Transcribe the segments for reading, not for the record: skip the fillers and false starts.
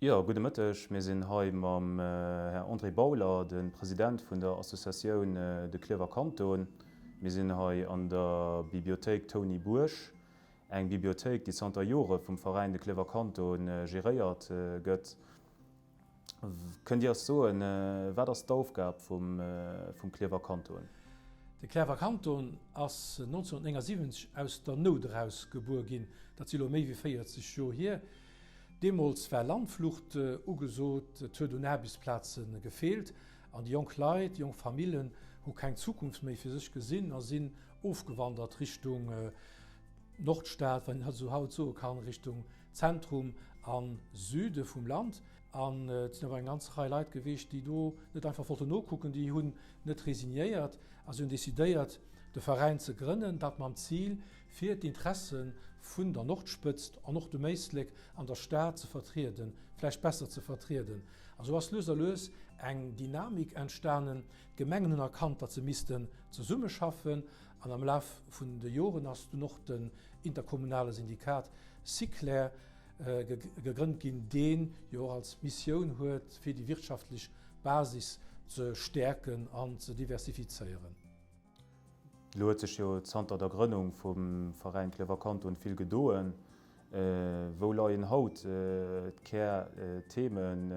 Jo, gudde Mëtteg. Mir sinn hei mam Här André Bauler, de President vun der Associatioun De Klierfer Kanton. Mir sinn hei an der Bibliothéik Tony Buerg, eng Bibliothéik, déi zanter Jore vum Veräin De Klierfer Kanton geréiert gëtt. Kënnt Dir eis soen, wat ass d'Aufgab vum Klierfer Kanton? De Klierfer Kanton ass 1979 aus der Nout eraus gebuer ginn. Dat si lo méi wéi 40 Joer hier. Deemools war Landflucht ugesot, et huet un Aarbechtsplaze gefeelt an déi jonk Leit, déi jonk Famillen hu keng Zukunft méi fir sech gesinn a sinn ofgewandert Richtung Nordstad, wann een dat esou haut soe kann, Richtung Zentrum a Süde vum Land. An et sinn awer eng ganz Rei Leit gewiescht, déi do net einfach wollten nokucken, déi hunn net resignéiert a si hunn decidéiert, de Veräin ze grënnen, dat mam Zil, fir d'Interesse vun der Nordspëtzt an och dem Éislek an der Stad ze vertrieden, vläicht besser ze vertrieden. A sou ass lues a lues eng Dynamik entstanen. D'Gemengen hunn erkannt, datt se missten zesummeschaffen an am Laf vun de Joren ass dunn och den interkommunale Syndikat SICLER gegrënnt ginn, dee jo och als Missioun huet, fir déi wirtschaftlech Basis ze stäerken an ze diversifizéieren. Elo huet sech jo zanter der Grënnung vum Veräin Klierfer Kanton vill gedoen. Wou leien haut d'Kärthemen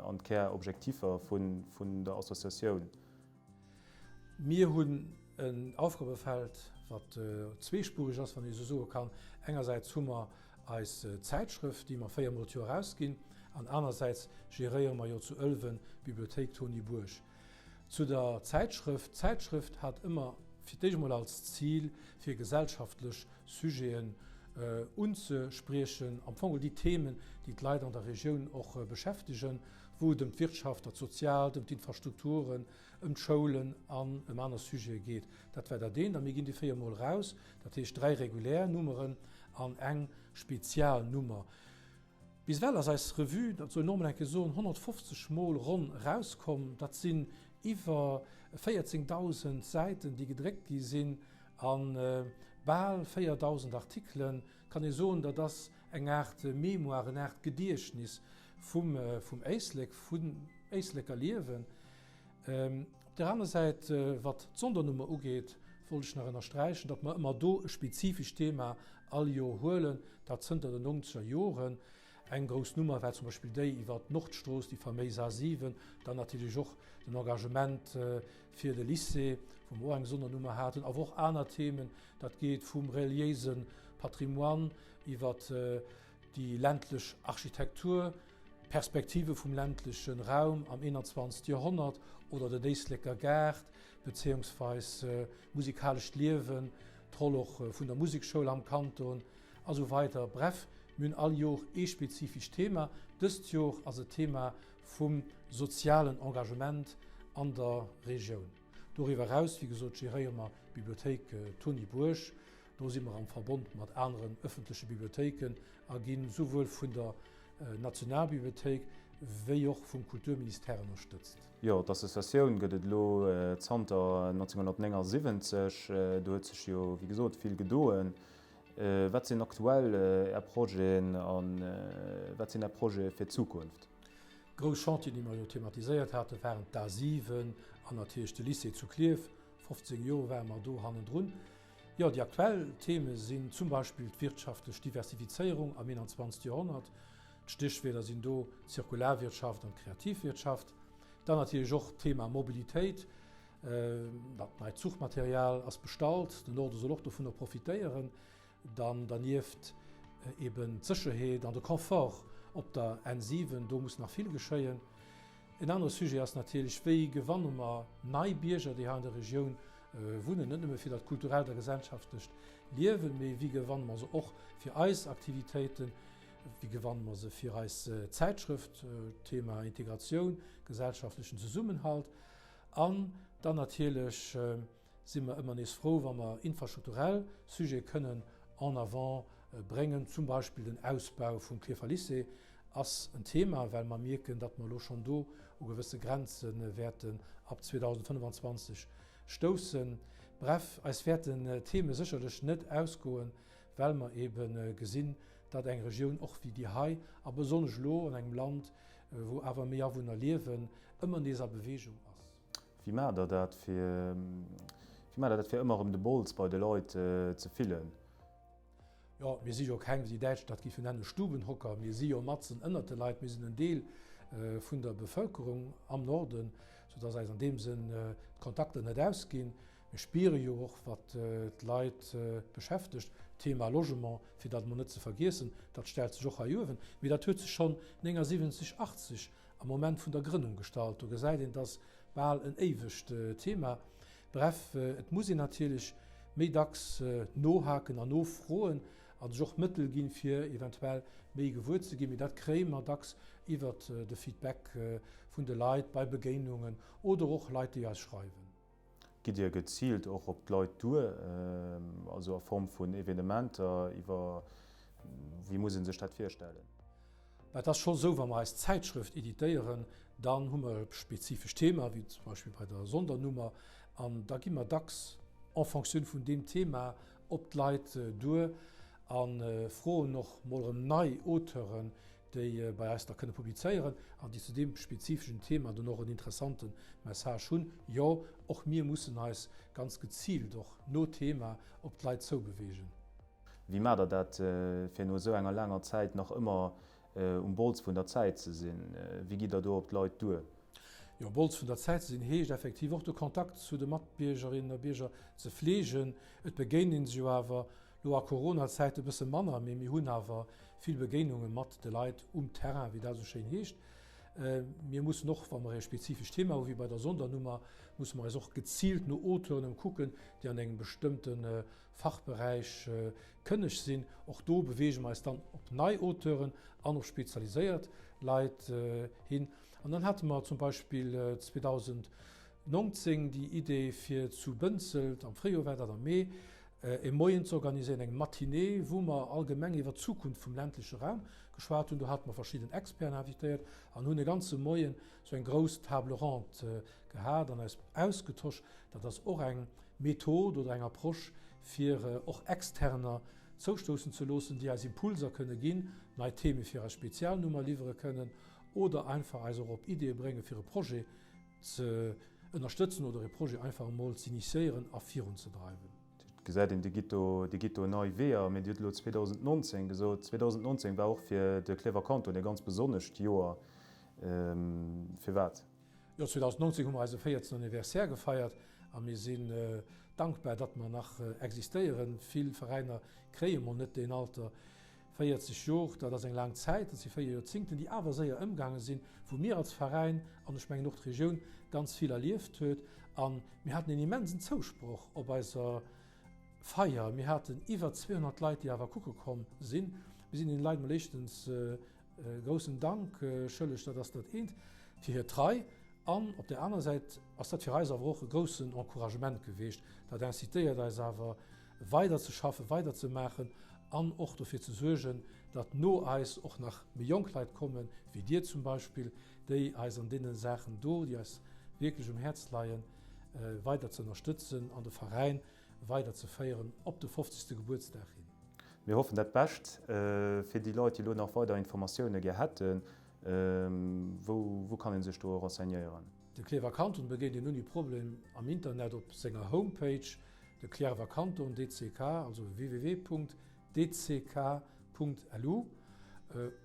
an d'Kärobjektiffer vun der Associatioun? Mir hunn en Aufgabefeld, wat zweespurig ass, wann ee esou soe kann. Engersäits hu mer eis Zäitschrëft, déi mer véiermol d'Joer erausginn, an anersäits geréiere mer jo zu Ëlwen d'Bibliothéik Tony Buerg. Zu der Zäitschrëft, D'Zäitschrëft hat ëmmer fir d'éischt emol als Zil, fir gesellschaftlech Sujeten unzespriechen, am Fong déi Themen, déi d'Leit an der Regioun och beschäftegen, wou et ëm d'Wirtschaft, dat Soziaalt, ëm d'Infrastrukturen, ëm d'Schoulen an ëm aner Sujete geet. Dat war dat eent. A mir ginn déi véiermol eraus, dat heescht dräi regulär Nummeren an eng Spezialnummer. Bis ewell ass eis Revue, dat soll een och mol eng Kéier soen, 150 Mol ronn erauskomm. Dat sinn iwwer 14.000 Säiten, déi gedréckt gi sinn a bal 4.000 Artikelen. Kann ee soen, dat ass eng Aart Mémoire, en Aart Gediechtnis vum Éislek, vum Éisleker Liewen. Op där aner Säit, wat d'Sondernummer ugeet, wollt ech nach ënnersträichen, datt mer ëmmer do e spezifescht Thema all Jor huelen, dat zënter den nonzeger Joren. Eng grouss Nummer war zum Beispill déi iwwer d'Nordstrooss, déi faméis A7, dann natierlech och den Engagement fir de Lycée, wou mer och eng Sondernummer haten, awer och aner Themen, dat geet vum reliéise Patrimoine iwwer déi ländlech Architektur, D'Perspektive vum ländleche Raum am 21. Joerhonnert oder den Éisleker Gaart, bezéiungsweis musikalescht Liewen, d'Roll och vun der Musekschoul am Kanton a sou weider. Bref, mir hunn all Jor ee spezifescht Thema. Dëst Jor ass et d'Thema vum sozialen Engagement an der Regioun. Doriwwer eraus, wéi gesot, geréiere mer d'Bibliothéik Tony Buerg. Do si mer am Verbond mat aneren ëffentleche Bibliothéiken a ginn souwuel vun der Nationalbibliothéik wéi och vum Kulturministère ënnerstëtzt. Jo, d'Associatioun gëtt et elo zanter 1979. Do huet sech jo, wéi gesot, vill gedoen. Wat sinn aktuell Är Projeten a wat sinn Är Projete fir d'Zukunft? Grouss Chantieren, déi mer jo thematiséiert haten, waren d'A7 an natierlech de Lycée zu Klierf. 15 Joer ware mer do hannendrun. Jo, déi aktuell Theme sinn zum Beispill d'wirtschaftlech Diversifizéierung am 21. Joerhonnert. D'Stéchwierder sinn do d'Zirkularwirtschaft an d'Kreativwirtschaft. Dann natierlech och d'Thema Mobilitéit. Dat neit Zuchmaterial ass bestallt, den Norde soll och dovunner profitéieren. Dann dernieft eben d'Sécherheet an de Confort op der N7, do muss nach vill geschéien. En anere Sujet ass natierlech, wéi gewanne mer nei Bierger, déi hei an der Regioun wunnen, net nëmme fir dat kulturellt a gesellschaftlecht Liewen, mee wéi gewanne mer se och fir eis Aktivitéiten, wéi gewanne mer se fir eis Zäitschrëft, Thema Integratioun, gesellschaftlechen Zesummenhalt. An dann natierlech si mer ëmmer nees frou, wa mer infrastrukturell Sujete kënnen en avant bréngen, zum Beispill den Ausbau vum Klierfer Lycée. Ass en Thema, well mer mierken, datt mer elo schonn do u gewësse Grenze wäerten ab 2025 stoussen. Bref, eis wäerten d'Theme sécherlech net ausgoen, well mer ebe gesinn, datt eng Regioun och wéi déi hei, a besonnesch elo an engem Land, wou awer méi Awunner liewen, ëmmer nees a Bewegung ass. Wéi maacht Der dat, fir, wéi maacht Der dat, fir ëmmer erëm de Bols bei de Leit ze fillen? Jo, mir si jo keng, wéi déi Däitsch dat géifen nennen, Stubenhocker. Mir si jo matzen ënnert de Leit. Mir sinn en Deel vun der Bevëlkerung am Norden, soudass eis an deem Sënn d'Kontakter net ausginn. Mir spiere jo och, wat d'Leit beschäftegt. Thema Logement, fir dat emol net ze vergiessen, dat stellt sech och hei uewen. Mee dat huet sech schonn 79, 80 am Moment vun der Grënnung gestallt. Do gesäit een, et ass bal en éiwegt Thema. Bref, et muss een natierlech méi dacks nohaken an nofroen a sech och Mëttel ginn, fir eventuell méi gewuer ze ginn. Mee dat kréie mer dacks iwwert de Feedback vun de Leit bei Begéinungen oder och Leit, déi eis schreiwen. Gitt Dir geziilt och op d'Leit duer, also a Form vun Evenementer? Iwwer wéi muss ee sech dat virstellen? Et ass scho sou, wa mer eis Zäitschrëft editéieren, dann hu mer e spezifescht Thema, wéi zum Beispill bei der Sondernummer, an da gi mer dacks en Fonctioun vun deem Thema op d'Leit duer a froen och mol erëm nei Auteuren, déi bei eis da kënne publizéieren an déi zu deem spezifeschen Thema dann och en interessante Message hunn. Jo, och mir mussen eis ganz geziilt och no Thema op d'Leit zoubewegen. Wéi maacht Der dat, fir no esou enger laanger Zäit nach ëmmer um Bols vun der Zäit ze sinn? Wéi gitt Der do op d'Leit duer? Jo, um Bols vun der Zäit ze sinn heescht effektiv och de Kontakt zu de Matbiergerinnen a Bierger ze fleegen. Et begéint ee sech jo awer elo a Corona-Zäite e bësse manner, mee mir hunn awer vill Begéinunge mat de Leit um Terrain, wéi dat esou schéin heescht. Mir mussen och, wa mer e spezifescht Thema hu wéi bei der Sondernummer, musse mer eis och geziilt no Auteuren ëmkucken, déi an engem bestëmmte Fachberäich kënneg sinn. Och do beweege mer eis dann op nei Auteuren an op spezialiséiert Leit hin. An dann hate mer zum Beispill 2019 déi Idee fir zu Bënzelt, am Fréijoer war dat, am Mee, e Moien ze organiséieren, eng Matinée, wou mer allgemeng iwwer d'Zukunft vum ländleche Raum geschwat hunn. Do hate mer verschidden Experten invitéiert an hunn e ganze Moien esou eng grouss Table ronde gehat an eis ausgetosch. Dat ass och eng Method oder eng Approche, fir och Externer zoustoussen ze loossen, déi eis Impulser kënne ginn, nei Theme fir eis Spezialnummer liwwere kënnen oder einfach eis och op Ideeë bréngen, fir e Projet ze ënnerstëtzen oder e Projet einfach emol z'initiéieren a virunzedreiwen. Et gesäit een, Dir gitt do, Dir gitt do nei Weeër. Mee Dir hutt elo 2019 gesot. 2019 war och fir de Klierfer Kanton e ganz besonnescht Joer. Firwat? Jo, 2019 hu mer eise 14. Anniversaire gefeiert a mir sinn dankbar, datt mer nach existéieren. Vill Veräiner kréie mol net deen Alter. 40 Jor, dat ass eng laang Zäit, dat si 4 Joerzingten, déi awer séier ëmgaange sinn, wou mir als Veräin, an ech mengen och d'Regioun, ganz vill erlieft huet. A mir haten en immensen Zousproch op eiser Feier. Mir haten iwwer 200 Leit, déi awer kucke komm sinn. Mir sinn deene Leit mol éischtens E groussen Dank schëlleg, dat ass dat eent, fir hir Trei an op där aner Säit ass dat fir eis awer och e groussen Encouragement geweecht. Dat incitéiert eis awer weider ze schaffen, weider ze maachen an och dofir ze suergen, datt no eis och nach méi jonk Leit kommen, wéi Dir zum Beispill, déi eis an deene Saachen do, déi eis wierklech um Häerz leien, weider ze ënnerstëtzen an de Veräin weider ze féieren op de 50. Gebuertsdag hin. Mir hoffen dat Bescht. Fir déi Leit, déi elo nach weider Informatioune gär hätten, wou kann ee sech do renseignéieren? De Klierfer Kanton begéint een ouni Problem am Internet op senger Homepage, de Cliärrwer Kanton, DCK, also www.dck.lu,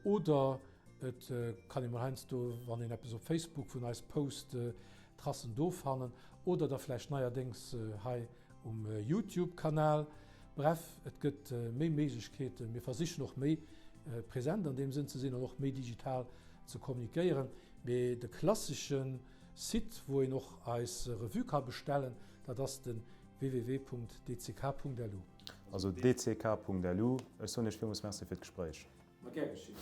oder et kann ee mol heiansdo, wann een eppes op Facebook vun eis post, Tracen do fannen oder da vläicht neierdéngs hei um Youtube Kanal. Bref, et gëtt méi Méiglechkeeten. Mir versichen och méi present an deem Sënn ze sinn an och méi digital ze kommunikéieren. Mee de klassesche Site wou een och eis Revue ka bestellen, dat ass de www.dck.lu. Also dck.lu. Ech soen Iech villmools Merci fir d'Gespréich. Ma gär geschéngt.